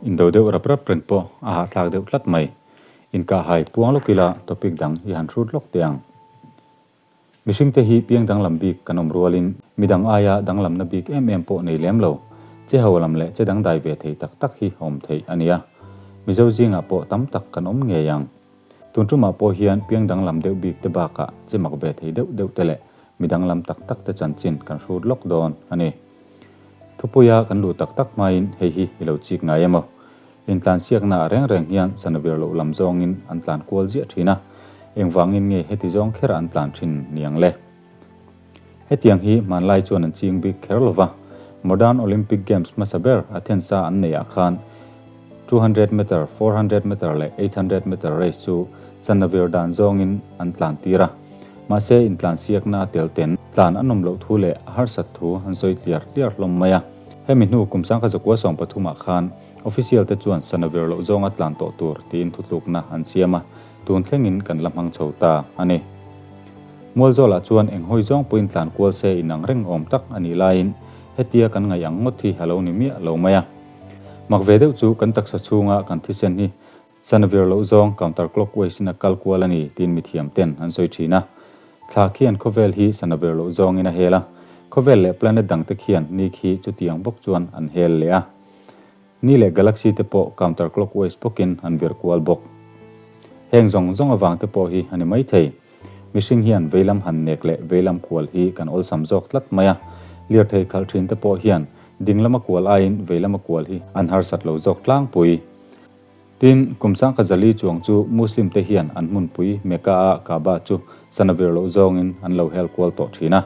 Indo deuh rap rap reng pawh a hahthlak deuh tlat mai. Inkahhai puang lawk ila topic dang i han hrut lawk teh ang. Mihringte hi piang danglam bik kan awm rualin midang aia danglamna bik em em pawh nei lem lo, che ho lam leh che dangdai ve thei tak tak hi awm theih a nia. Mizo zingah pawh tam tak kan awm ngei ang. Tun tumah pawh hian piang danglam deuh bik te bakah che mak ve thei deuh deuh te leh midanglam tak tak te chanchin kan hrut lawk dawn a ni. Thupuia kan luh tak tak hmain hei hi i lo chik ngai em aw? Intlansiakna ah reng reng hian sanavir loh lam zawngin an tlan kual ziah thin a, engvangin nge heti zawng kher an tlan thin niang le? Hetiang hi hmanlai chuan an ching bik kher lo va, Modern Olympic Games hmasa ber Athens-a an neih ah khan 200 meter, 400 meter leh 800 meter race chu sanavir dan zawngin an tlan tir a, mahse intlansiakna a tel ten tlan a nawm loh thu leh a harsat thu an sawi tliar tliar hlawm mai a. Hemi hnu kum sangkha zakua sawmpathum ah khan Official te chuan sana vir loh zawnga tlan tawh tur tiin thutlukna an siam a, tun thlengin kan la hmang chho ta a ni. Mualzawlah chuan eng hawi zawng pawhin tlan kual se inang reng awm tak a nih laiin hetia kan ngaih ang ngawt hi a lo ni miah lo mai a. Mak ve deuh chu kan taksa chhunga kan thisen hi sana vir loh zawng counter clockwise in a kal kual a ni tiin mithiam ten an sawi thin a. Thla khian khawvel hi sana vir loh zawngin a hel a, khawvel leh planet dangte khian ni khi chutiang bawk chuan an hel leh a. Ni leh galaxy te pawh counter clockwise bawkin an vir kual bawk. Heng zawng zawng avang te pawh hi a ni mai thei. Mihring hian veilam han nek leh veilam kual hi kan awlsam zawk tlat mai a. Lirthei khalh thin te pawh hian dinglama kual aiin veilama kual hi an harsat lo zawk tlangpui. Tin, kum sangkhat zali chuang chu Muslim te hian an hmunpui Mecca-a Kaaba chu sana vir loh zawngin an lo hel kual tawh thin a.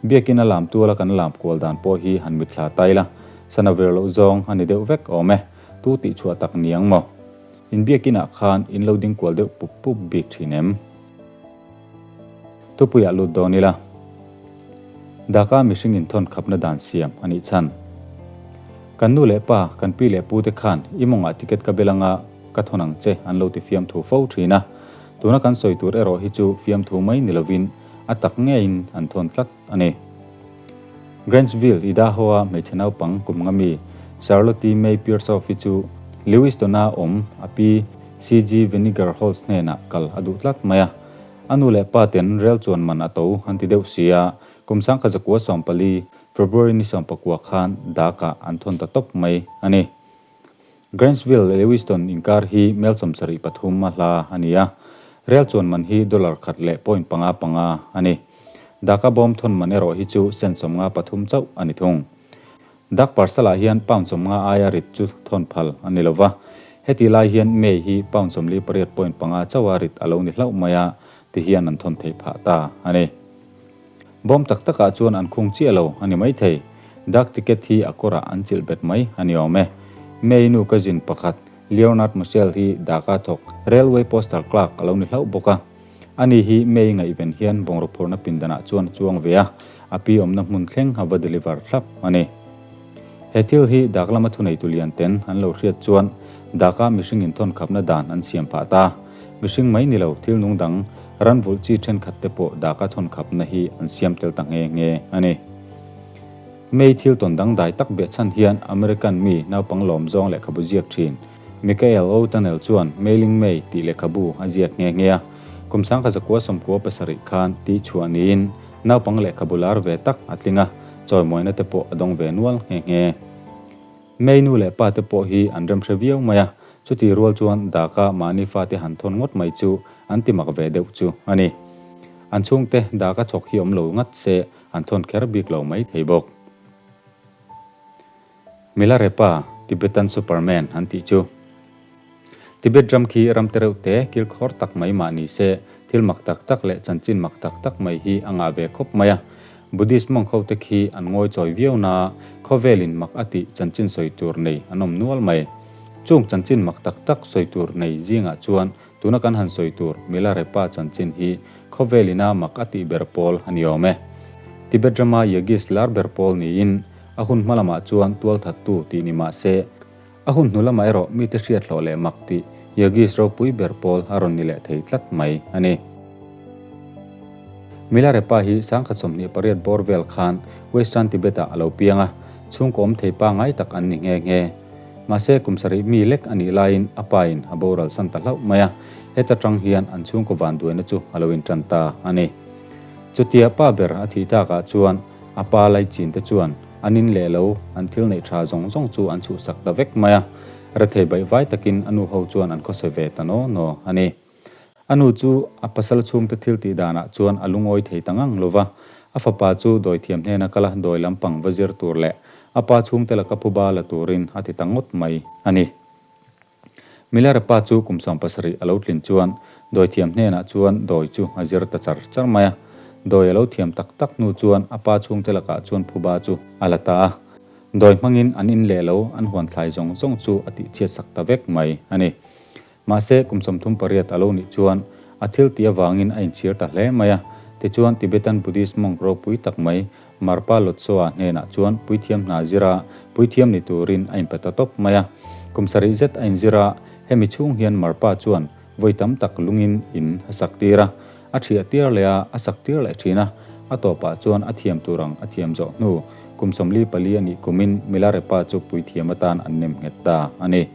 Biakin a lam tuala kan lam kual dan pawh hi han mitthla ta ila, sana vir loh zawng a ni deuh vek awm e, tu tih chhuah tak ni ang maw? In biakinah khan in lo ding kual deuh pup pup bik thin em? Thupuiah lut dawn ila, Daka mihring inthawn khapna dan siam a nih chhan. Kan nu leh pa, kan pi leh pu te khan i mawngah ticket ka bel anga ka thawn ang che an lo ti fiamthu fo thin a. Tuna kan sawi tur erawh hi chu fiamthu mai ni lovin a tak ngeiin an thawn tlat a ni. Grangeville, Idaho-a hmeichhe naupang kum nga mi Charlotte May Pearsoff-i chu Lewiston-a awm a pi CG Vinegar Halls hnenah kal a duh tlat mai a. A nu leh pa ten rel chuan man a to an ti deuh si a, kum 1914 February ni 19 khan Dak-ah an thawn ta tawp mai a ni. Grangeville leh Lewiston inkar hi mel 73 a hla a ni a, rel chuan man hi dollar khat leh point panga panga a ni. Dak-a bawm thawn man erawh hi chu cent 53 chauh a ni thung. Dak parcel-ah hian pound 50 aia rit chu thawn phal a ni lo va, heti lai hian May hi pound 48 point panga chauha rit a lo ni hlauh mai a, ti hian an thawn theih phah ta a ni. Bawm tak takah chuan an khung chiah lo a ni maithei. Dak ticket hi a kawrah an chilh bet mai a ni awm e. May nu cousin pakhat Leonard Mossell hi Dhaka thawk Railway Postal Clerk a lo ni hlauh bawk a. Ani hi May ngaihven hian bungraw phurna pindanah chuan a chuang ve a, a pi awmna hmun thleng a va deliver thlap a ni. He thil hi dak lama thuneitu lian ten an lo hriat chuan daka mihring inthawn khapna dan an siam phah ta. Mihring mai ni lo thil nung dang ran vulh chi thenkhat te pawh daka thawn khapna hi an siam tel ta nghe nghe a ni. May thil tawn dangdai tak behchhan hian American mi naupang lawm zawng lehkhabu ziak thin Michael O. Tunnel chuan Mailing May tih lehkhabu a ziak nghe nghe a, kum 1997 khan tih chhuah niin naupang lehkhabu lar ve tak a tling a, chawimawina te pawh a dawng ve nual nghe nghe. May nu leh pa te pawh hi an remhre viau mai a, chutih rual chuan Daka mahni fate han thawn ngawt mai chu an ti mak ve deuh chu a ni. An chhungte Daka thawk hi awm lo ngat se an thawn kher bik lo mai thei bawk. Milarepa, Tibetan Superman an tih chu. Tibet ram khi ram te reuh te kilkhawr tak mai mah ni se, thil mak tak tak leh chanchin mak tak tak mai hi a ngah ve khawp mai a. Buddhist monk ho te khi an ngawi chawi viau na, khawvelin mak a tih chanchin sawi tur nei an awm nual mai. Chung chanchin mak tak tak sawi tur nei zingah chuan tuna kan han sawi tur Milarepa chanchin hi khawvelina mak a tih ber pawl a ni awm e. Tibet rama yogis lar ber pawl niin A hun hma lamah chuan tualthattu tih ni mah se, a hun hnu lamah erawh mite hriat hlawh leh mak tih Yogis ropui ber pawl a rawn ni leh thei tlat mai a ni. Milarepa hi 1928 bawr vel khan Western Tibet-ah a lo piang a, chhungkaw awm thei pangngai tak an ni nghe nghe. Mahse, kum sarih mi lek a nih laiin a pa in a boral san ta hlauh mai a, heta tang hian an chhungkaw vanduaina chu a lo intan ta a ni. Chutia pa ber a thih takah chuan a pa laichin te chuan an in leh lo an thil neih tha zawng zawng chu an chhuhsak ta vek mai a, rethei baihvai takin a nu ho chuan an khawsa ve ta naw naw a ni. A nu chu a pasal chhungte thil tih danah chuan a lungawi thei ta ngang lo va, a fapa chu dawithiam hnena kala dawi lampang va zir tur leh a pa chhungte laka phuba la turin a ti ta ngawt mai a ni. Milera pa chu kum 70 a lo tlin chuan dawithiam hnenah chuan dawi chu a zir ta char char mai a. Dawi a lo thiam tak tak hnu chuan a pa chhungte lakah chuan phuba chu a la ta a. Dawi hmangin an in leh lo an huan thlai zawng zawng chu a tihchhiatsak ta vek mai a ni. Mahse, kum 38 a lo nih chuan a thil tih avangin a inchhir ta hle mai a. Tichuan, Tibetan Buddhist monk ropui tak mai Marpa Lotsoa hnenah chuan puithiam hna zira puithiam ni turin a inpe ta tawp mai a. Kum sarih zet a inzir a, hemi chhung hian Marpa chuan vawi tam tak lungin in a sak tir a, a thiah tir leh a, a sak tir leh thin a. A tawpah chuan a thiam tur ang a thiam zawh hnu kum 44 a nih kumin Milarepa chu puithiam atan an nem nghet ta a ni.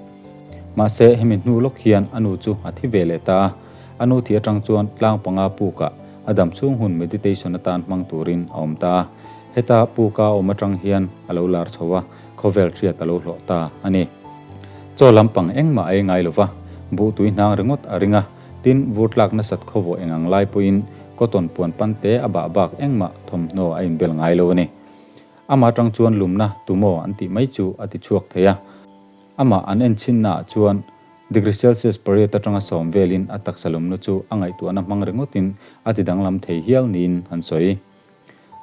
Mahse, hemi hnu lawk hian a nu chu a thi ve leh ta a, a nu thi atang chuan tlang panga pukah a dam chhung hun meditation atan hmang turin a awm ta a. Heta puka a awm atang hian a lo lar chho a, khawvel hriat a lo hlawh ta a ni. Chaw lampang engmah a ei ngai lo va, buh tui hnang ringawt a ring a, tin vur tlak nasat khawvawh eng ang lai pawhin cotton puan pan te a bah bak engmah thawmhnaw a inbel ngai lo a ni. Amah atang chuan lumna tumaw an tih mai chu a ti chhuak thei a. Amah an en chhinnaah chuan degree Celsius pariat atanga sawm velin a taksa lumna chu a ngaihtuahna hmang ringawtin a ti danglam thei hial niin an sawi.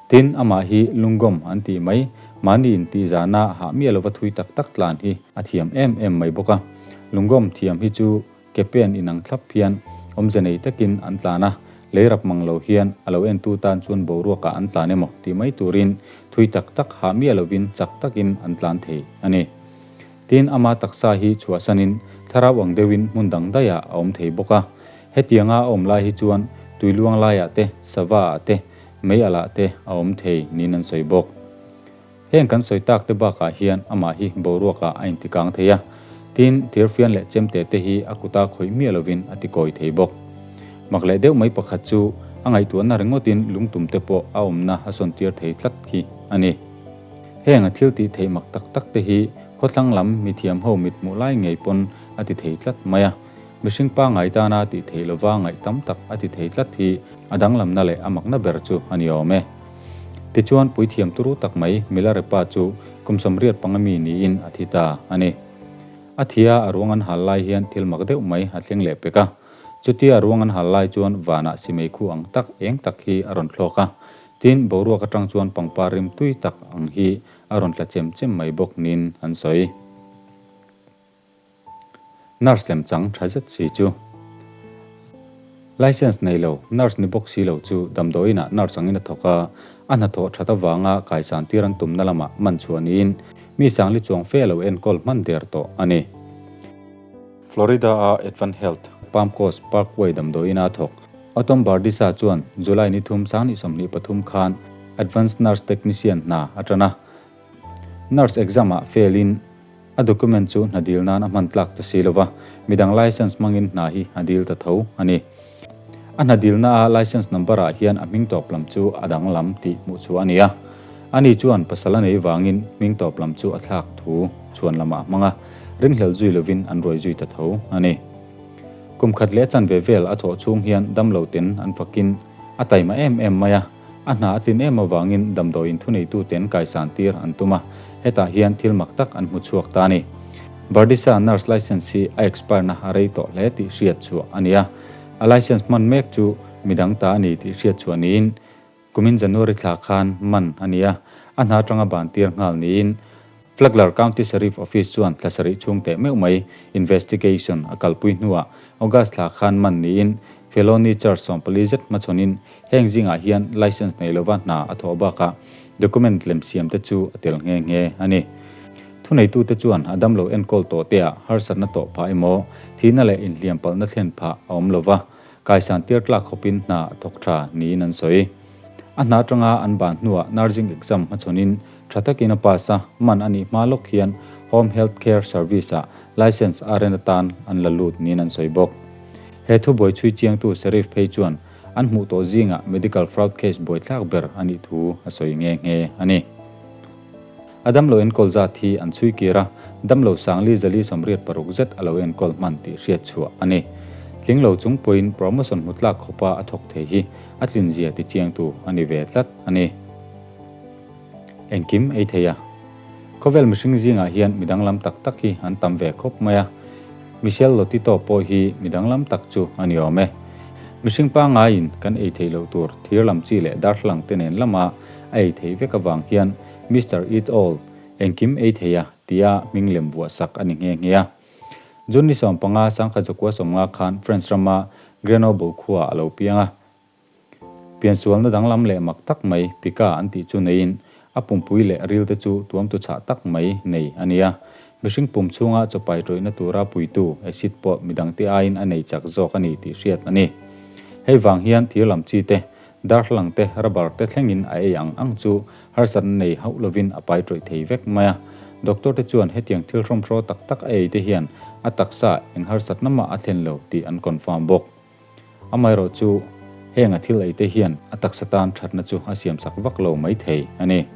Tin, amah hi lungawm an tih mai, mahni intih zana hah miah lova thui tak tak tlan hi a thiam em em mai bawk a. Lungawm thiam hi chu ke pen inang thlap hian awmze nei takin an tlan a, lei rap mang lo hian a lo entu tan chuan boruakah an tlan emaw tih mai turin thui tak tak hah miah lovin chak takin an tlan thei a ni. Tin, ama taksa hi chhuahsanin thlarau ang deuhin hmun dang daihah a awm thei bawk a. Hetianga a awm lai hi chuan tui luang laiah te, sava ah te, mei alah te a awm thei niin an sawi bawk. Heng kan sawi tak te bakah hian amah hi boruakah a intikang thei a, tin, thirfian leh chemte te hi a kuta khawih miah lovin a tikawi thei bawk. Mak leh deuh mai pakhat chu a ngaihtuahna ringawtin lungtum te pawh a awmna a sawntir thei tlat hi a ni. Heng a thil tih theih mak tak tak te hi khawthlang lam mithiam ho mit hmuh lai ngei pawn a ti thei tlat mai a. Mihring pangngai tana tih theih lova ngaih tam tak a ti thei tlat hi a danglamna leh a makna ber chu a ni awm e. Tichuan puithiam turu tak mai Milarepa chu kum 85 mi niin a thi ta a ni. A thia a ruang an hal lai hian thil mak deuh mai a thleng leh pek a. Chutia a ruang an hal lai chuan vanah simei khu ang tak eng tak hi a rawn thlawk a. Tin, boruak atang chuan pangpar rim tui tak ang hi a rawn tla chem chem mai bawk niin an sawi. Nurse lem chang tha zet si chu. Licence nei lo, nurse ni bawk si lo chu damdawiinah nurse angin a thawk a, a hnathawh that avanga kaisan tir an tumna lamah man chhuah niin mi sangli chuang fe a lo enkawl hman der tawh a ni. Florida-a Advent Health Palm Coast Parkway damdawiina a thawk. Autumn Bardisa chuan July ni thum 2023 khan Advanced Nurse Technician hna a tan a, Nurse exam-ah fail-in a document chu hna dil nan a hman tlak ta si lova, midang license hmangin hna hi a dil ta tho a ni. A hna dilna a license number ah hian a hming tawp lam chu a danglam tih hmuh chhuah a ni a. Ani chuan pasal a nei vangin hming tawp lam chu a thlak thu chhuan lamah a hmang a, ringhlel zui lovin an ruai zui ta tho a ni. Kum khat leh chanve vel a thawh chhung hian damlo ten an fakin a taima em em mai a. A hna a tlin em avangin damdawiin thuneituten kaisan tir an tum a, hetah hian thil mak tak an hmu chhuak ta a ni. Bardisa nurse licence hi a expire na a rei tawh hle tih hriat chhuah a ni a, a licence hman mek chu midang ta a ni tih hriat chhuah niin kumin January thla khan man a ni a, a hna atanga ban tir nghal niin Flagler County Sheriff Office chuan thla sarih chhung teh meuh mai investigation a kalpui hnuah August thla khan man niin felony charge 14 zet hmachhawnin heng zingah hian licence nei lova hna a thawh bakah document lem siam te chu a tel nghe nghe a ni. Thuneitute chuan a damlo enkawl tawh teah harsatna tawh phah emaw thihna leh inhliam palhna thlen phah a awm lova, kaisan tir tlak khawpin hna a thawk tha niin an sawi. A hna atanga an ban hnuah nursing exam hmachhawnin tha takin a pass a, man a nih hma lawk hian Home Health Care Service-ah licence RN atan an la lut niin an sawi bawk. He thubuai chhui chiangtu Sheriff phei chuan an hmuh tawh zingah medical fraud case buaithlak ber a nih thu a sawi nghe nghe a ni. A damlo enkawl zat hi an chhui kir a, damlo sangli zali 86 zet a lo enkawl hman tih hriat chhuah a ni. Tling lo chung pawhin promotion hmu tlak khawpa a thawk thei hi a tlinzia ti chiangtu a ni ve tlat a ni. Engkim ei thei a. Khawvel mihring zingah hian mi danglam tak tak hi an tam ve khawp mai a. Michelle Lotito pawh hi mi danglam tak chu a ni awm e. Mihring pangaiin kan ei theih loh tur thir lam chi leh darthlalang te nen lama a ei theih vek avang hian Mister Eat All, engkim ei thei a, tia hming lem vuah sak a ni nghe nghe a. June ni 15, 1950 khan France rama Grenoble khuaah a lo piang a. Piansualna danglam leh mak tak mai Pika an tih chu neiin a pumpui leh rilte chu tuamtu chhah tak mai nei a ni a. Mihring pum chhunga chawpai tawihna tura puitu acid pawh midangte aiin a nei chak zawk a ni tih hriat a ni. Hei vang hian thir lam chi te, darthlalang te, rubber te thlengin a ei ang ang chu harsatna nei hauh lovin a pai tawih thei vek mai a. Doctor te chuan hetiang thil hrawmhraw tak tak a ei te hian a taksa eng harsatna mah a thlen lo tih an confirm bawk. Amaherawh chu heng a thil ei te hian a taksa tan thatna chu a siamsak vak lo mai thei a ni.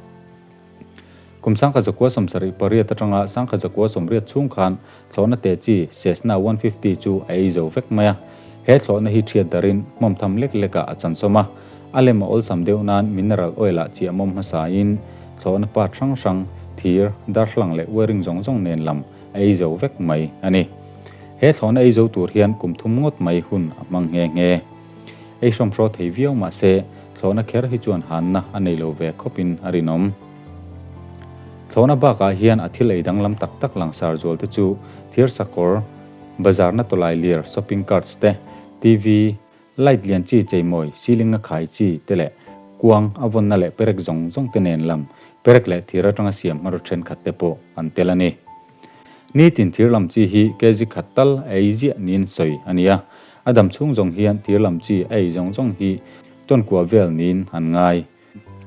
Kum 1978 atanga 1980 chhung khan thlawhna te chi Cessna 150 chu a ei zo vek mai a. He thlawhna hi thiat darin hmawm tham lek lekah a chansawm a. A lem a awlsam deuh nan mineral oil-ah chiah mawm hmasain thlawhna part hrang hrang, thir, darthlalang leh wiring zawng zawng nen lam a ei zo vek mai a ni. He thlawhna ei zo tur hian kum thum ngawt mai hun a hmang nghe nghe. Ei hrawmhraw thei viau mah se, thlawhna kher hi chuan hanna a nei lo ve khawpin a rinawm. Thlawhna bakah hian a thil ei danglam tak tak langsar zual te chu thir sakawr, bazarna tawlai lir, shopping carts te, TV, Light lian chi cheimawi, ceiling a khai chi te leh kuang a vawnna leh perek zawng zawng te nen lam perek leh thir atanga siam hmanraw thenkhat te pawh an tel a ni. Nitin thir lam chi hi kg khat tal a ei ziah niin sawi a ni a, a dam chhung zawng hian thir lam chi a ei zawng zawng hi tawn kua vel niin an ngai.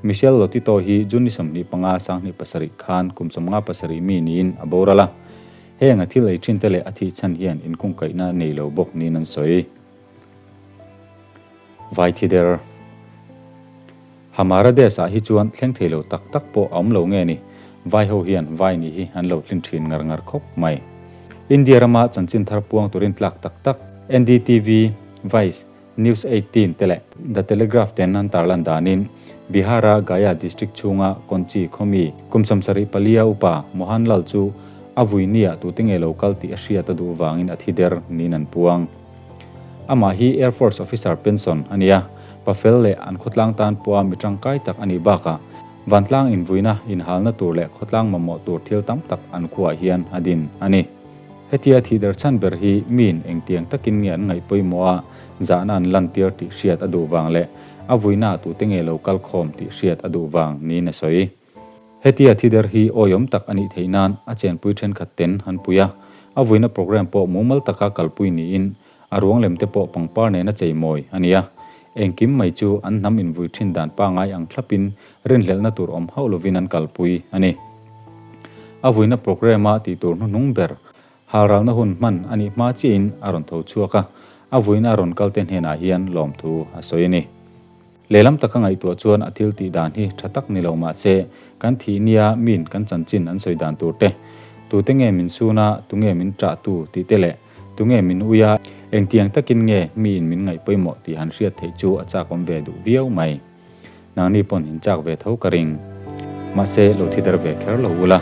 Michelle Lotito hi June ni 25, 2007 khan kum 57 mi niin a boral a, heng a thil ei thin te leh a thih chhan hian inkungkaihna nei lo bawk niin an sawi. Vaithider Hamara Desh ah hi chuan thleng thei lo tak tak pawh a awm lo nge ni, vai ho hian vai ni hi an lo tlin thin ngar ngar khawp mai. India rama chanchin thar puang turin tlak tak tak NDTV, Vice, News 18 te leh The Telegraph ten an tarlan danin Bihar-a Gaya district chhunga Konchi khawmi kum 74 a upa Mohan Lal chu a vui nia tute nge lo kal tih a hriat a duh vangin a thi der niin an puang. Amah hi Air Force officer pension a ni a, pafel leh an khawtlang tan pawha mi tangkai tak a nih bakah vantlang invuina, inhalna tur leh khawtlang mamawh tur thil tam tak an khuaah hian a din a ni. Hetia thih der chhan ber hi miin engtiang takin nge an ngaih pawimawh a, zahna an lantir tih hriat a duh vang leh a vuinaah tute nge lo kal khawm tih hriat a duh vang niin a sawi. Hetia thi der hi awiawm tak a nih theih nan a chenpui thenkhat ten an pui a, a vuina programme pawh mumal taka kalpui niin a ruang lem te pawh pangpar nena cheimawi a ni a. Engkim mai chu an hnam invui thin dan pangai ang thlapin rinhlelhna tur awm hauh lovin an kalpui a ni. A vuina programme a tih tur hnuhnung ber halralna hun hman a nih hma chiahin a rawn tho chhuak a, a vuina a rawn kalte hnenah hian lawmthu a sawi a ni. Lehlam taka ngaihtuah chuan a thil tih dan hi tha tak ni lo mah se, kan thih nia min kan chanchin an sawi dan tur te, tute nge min sun a, tunge min ṭah tu tih te leh tunge min ui a, engtiang takin nge miin min ngaih pawimawh tih han hriat theih chu a chak awm ve duh viau mai. Nangni pawn in chak ve tho ka ring. Mahse, lo thi der ve kher lo ula.